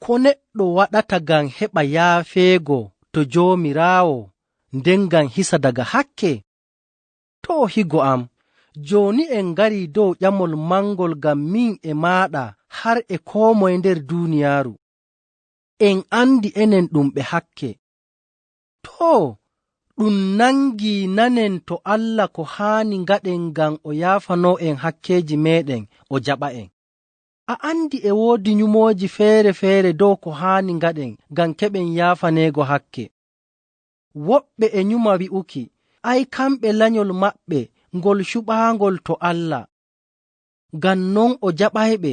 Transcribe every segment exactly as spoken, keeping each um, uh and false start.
Ko neɗɗo waɗata ngam heɓa yaafeego to Joomiraawo, nden ngam hisa daga hakke? To higo am, jooni en ngarii dow ƴamol mangol ngam min e maaɗa har e koo moye nder duuniyaaru. En anndi enen ɗum ɓe hakke. Too, ɗum nangii nanen to Allah ko haani ngaɗen ngam o yaafanoo en hakkeeji meeɗen, o jaɓa en. A anndi e woodi nyumooji feere-feere dow ko haani ngaɗen ngam keɓen yaafaneego hakke. Woɓɓe e nyuma wi'uki, ay kamɓe lanyol maɓɓe ngol cuɓaangol to Allah. Ngam non o jaɓayɓe.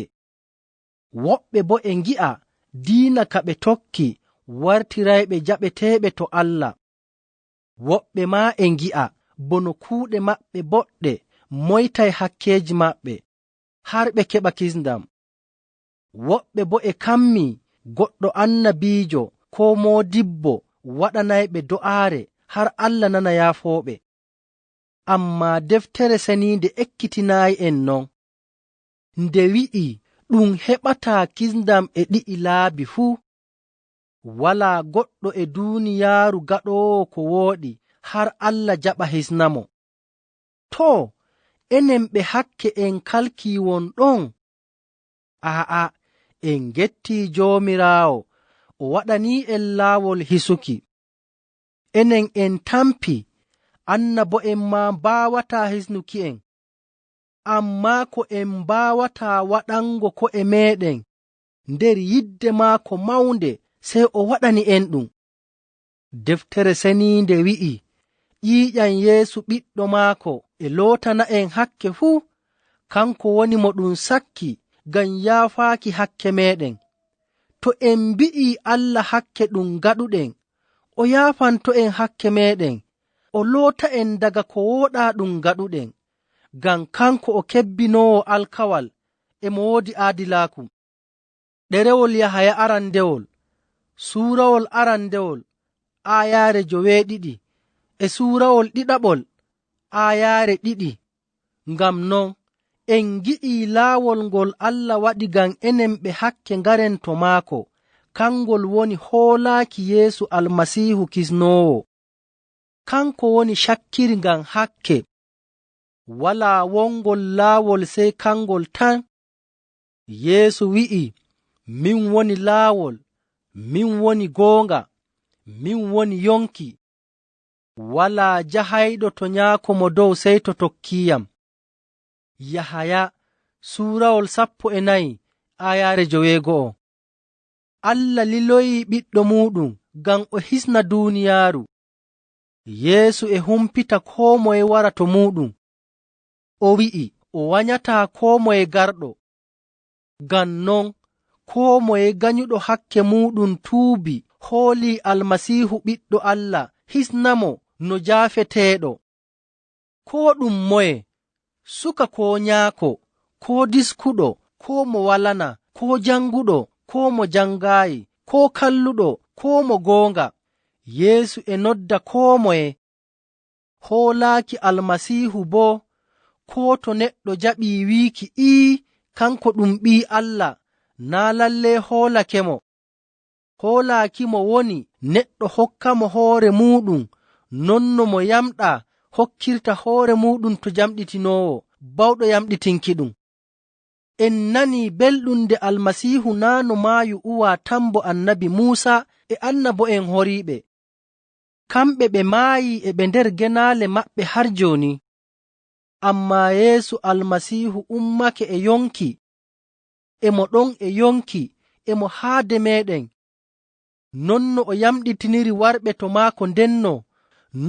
Woɓɓe boo e ngi'a diina ka ɓe tokki wartirayɓe jaɓeteeɓe to Allah. Woɓɓe maa e ngi'a bono kuuɗe maɓɓe boɗɗe moytay hakkeeji maɓɓe, har ɓe keɓa kisndam. Woɓɓe boo e kammii goɗɗo annabiijo koo moodibbo waɗanayɓe do'aare har Allah nana yaafooɓe. Ammaa Deftere Seniinde ekkitinaayi en non. Nde wi'i ɗum heɓataa kisndam e ɗi'i laabi fuu. Walaa goɗɗo e duuniyaaru gaɗoowo ko wooɗi har Allah jaɓa hisnamo. Too, enen ɓe hakke en kalkii won ɗon? Aa'a, en ngettii Joomiraawo, o waɗanii en laawol hisuki. Enen en tampi, annabo'en maa mbaawataa hisnuki'en. Ammaa ko en mbaawataa waɗango ko'e meeɗen nder yidde maako mawnde, sey o waɗani en ɗum. Deftere Seniinde wi'i, ƴiiƴam Yeesu ɓiɗɗo maako e lootana en hakke fuu, kanko woni mo ɗum sakki ngam yaafaaki hakke meeɗen. To en mbi'ii Allah hakke ɗum ngaɗuɗen, o yaafanto en hakke meeɗen, o loota en daga ko wooɗaa ɗum ngaɗuɗen, ngam kanko o kebbinoowo alkawal, e mo woodi aadilaaku. Ɗerewol Yahaya arandewol, suurawol arandewol, aayaare joweeɗiɗi, e suurawol ɗiɗaɓol, aayaare ɗiɗi. Ngam non, en ngi'ii laawol ngol Allah waɗi ngam enen ɓe hakke ngaren to maako, kangol woni hoolaaki Yeesu Almasiihu kisnoowo. Kanko woni cakkiri ngam hakke. Walaa wongol laawol sey kangol tan. Yeesu wi'i, min woni laawol, min woni goonga, min woni yonki. Walaa jahayɗo to Nyaako Mo Dow sey to tokkiiyam. Yahaya, suurawol sappo e nayi, aayaare joweego'o. Allah liloyii ɓiɗɗo muuɗum ngam o hisna duuniyaaru. Yeesu e humpita koo moye wara to muuɗum. O wi'i o wanyataa koo moye garɗo. Ngam non, koo moye ganyuɗo hakke muuɗum tuubi, hoolii Almasiihu Ɓiɗɗo Allah, hisna mo no jaafeteeɗo. Koo ɗum moye, suka koo nyaako, koo diskuɗo, koo mo walana, koo janguɗo, koo mo jangaayi, koo kalluɗo, koo mo goonga, Yeesu e nodda koo moye. Hoolaaki Almasiihu boo, koo to neɗɗo jaɓii wiiki, ii, kanko ɗum Ɓii Allah, naa lallee hoolake mo. Hoolaaki mo woni neɗɗo hokka mo hoore muuɗum, non no mo yamɗaa hokkirta hoore muuɗum to jamɗitinoowo, bawɗo yamɗitinki ɗum. En nanii belɗum nde Almasiihu naa no maayu uwaa tambo annabi Muusa e annabo'en horiiɓe. Kamɓe ɓe maayii e ɓe nder genaale maɓɓe har jooni. Ammaa Yeesu Almasiihu ummake e yonki. E mo ɗon e yonki, e mo haade meeɗen. Non no o yamɗitiniri warɓe to maako ndenno,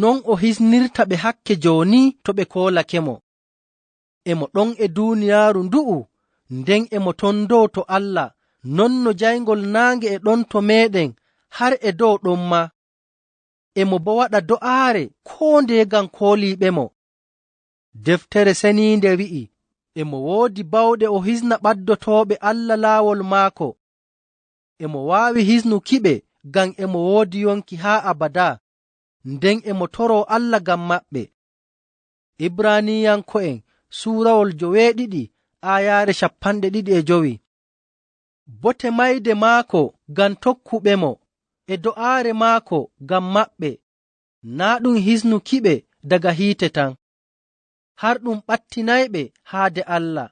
non o hisnirta ɓe hakke jooni to ɓe koolake mo. E mo ɗon e duuniyaaru ndu'u, nden e mo ton dow to Allah, non no jayngol naange e ɗon to meeɗen, har e dow ɗon maa. E mo boo waɗa do'aare koo ndeye ngam kooliiɓe mo. Deftere Seniinde wi'i, e mo woodi bawɗe o hisna ɓaddotooɓe Allah laawol maako. E mo waawi hisnukiɓe ngam e mo woodi yonki haa abadaa, nden e mo toroo Allah ngam maɓɓe. Ibraaniyanko'en, suurawol joweeɗiɗi, aayaare cappanɗe ɗiɗi e jowi. Bote mayde maako ngam tokkuɓemo, e do'aare maako ngam maɓɓe, naa' ɗum hisnukiɓe daga hiite tan, har ɗum ɓattinayɓe haade Allah,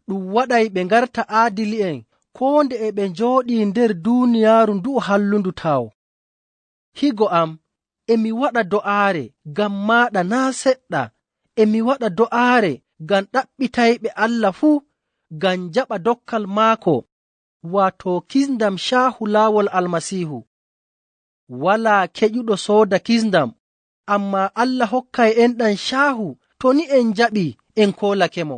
ɗum waɗay ɓe ngarta aadili'en koo nde e ɓe njooɗii nder duuniyaaru ndu'u hallundu tawo. Higo am, e mi waɗa do'aare ngam maaɗa naa' seɗɗa, e mi waɗa do'aare ngam ɗaɓɓitayɓe Allah fuu, ngam njaɓa dokkal maako, waato kisndam caahu laawol Almasiihu. Walaa keƴuɗo sooda kisndam, ammaa Allah hokkay enɗam caahu to ni en njaɓii en koolakemo.